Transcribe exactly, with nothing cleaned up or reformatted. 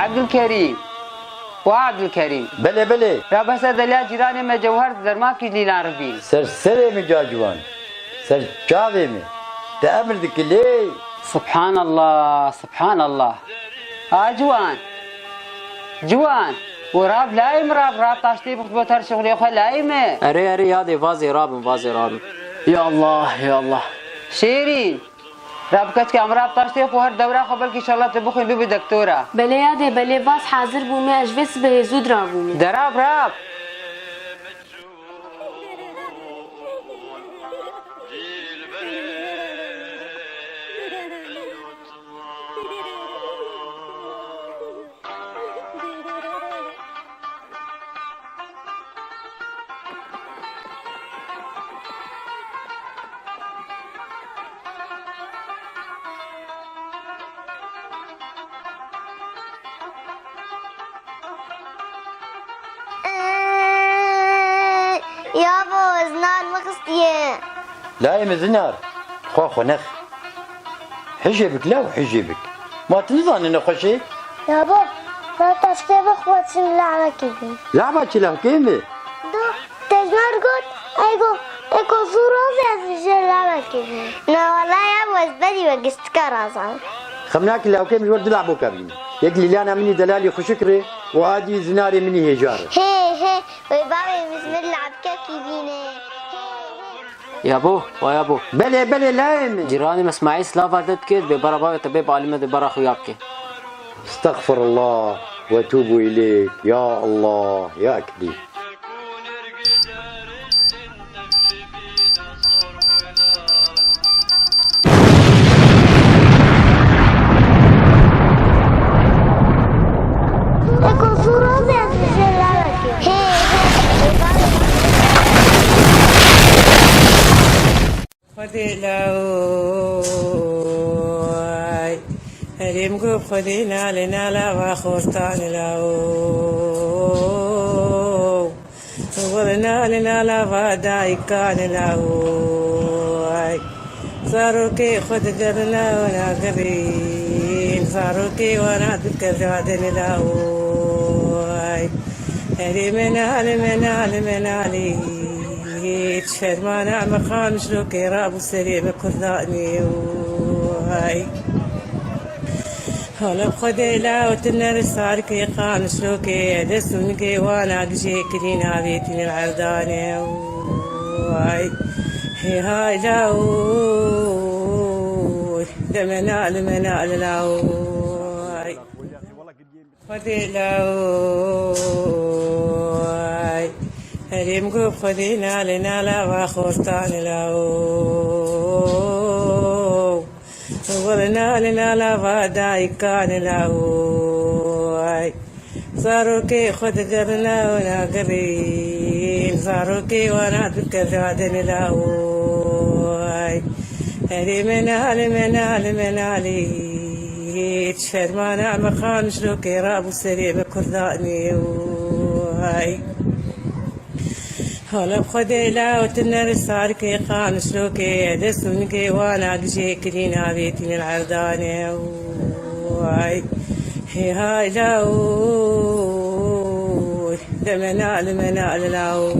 Ebdulkerîm. Wa Ebdulkerîm. Belê, belê. Ra behsa deliya cîranê me Cewher di dermakî ji lîlan rivîn. Ser serê min ca ciwan. Ser çavê min. Te emir dikî lê. Subhanallah, subhanallah. Ha ciwan. Ciwan. Û rab layê min rab, rab taştê bixt bo ter şixulê xwe layê min. Erê, erê, yadê vazê rabin, vazê rabin. Ya Allah, ya Allah. Şêrîn. Rab keçke em rab taştê xwe her dewra xwe belkî inşallah tu bixwîn bibî doktora. Belê yadê, belê vaz hazir bûme, ez ji vê sibehê zû dirabûme. De rab rab. Yabo, ez nar min xistiye. Layê min zinar, xwe xwe nex. Hijê bik la û hijê bik. Ma tu nizanî nexweş e? Yabo, ma taştê bixwe çin lehvekê bî. Lehva çi lehkê mi? Do, te ji me re got, ey go, ê ko zû razê ez ji lehvekê bî. Na wala yabo, ez berî we giştika razan. Xem nakî lehkê min ji we re du lehboka bîne. Yek lîlana min î delalî xweşik re û a dî zinarê min î hêja re. Hê, hê, wê bavê min ji min lehbikekî bîne. Hê, hê. Yabo, wa yabo. Belê, belê, layê min. Cîranê me Smaîl silav erde dike, dibê bara bavê te bê bi alî me dê bara xwe ya bike. Estexfirullah ve tûbû îleyk. Ya Allah, ya Ekbî. Xwedê laway. Herêm go Xwedê nalê nala va xortan law. Wele nalê nala va daykan laway. Zarokê xwe dide bi law nagerîn. Zarokê wana dike dadin laway. Herê me nalê me nalê me nalê. Hiç fermana me xan şirokê rabû serê me kurdanê way. Hala bi Xwedê la û tu nere sarikê qan şirokê dest û nigê wana gijê kirî navêtî nir erdane way. Hê hay la û de me nalê me nalê la way. Xwedê laway. Herêm go Xwedê nalê nala va xortan laway. Wele nalê nala va daykan laway. Zarokê xwe dide bi law nagerîn. Zarokê wana dike dadin laway. Herê me nalê me nalê me nalê. Hiç fermana me xan şirokê rabû serê me kurdanê way. Hala bi Xwedê la û tu nere sarikê qan şirokê dest û nigê wana gijê kirî navêtî nir erdane way. Hê hay la û de me nalê me nalê la û.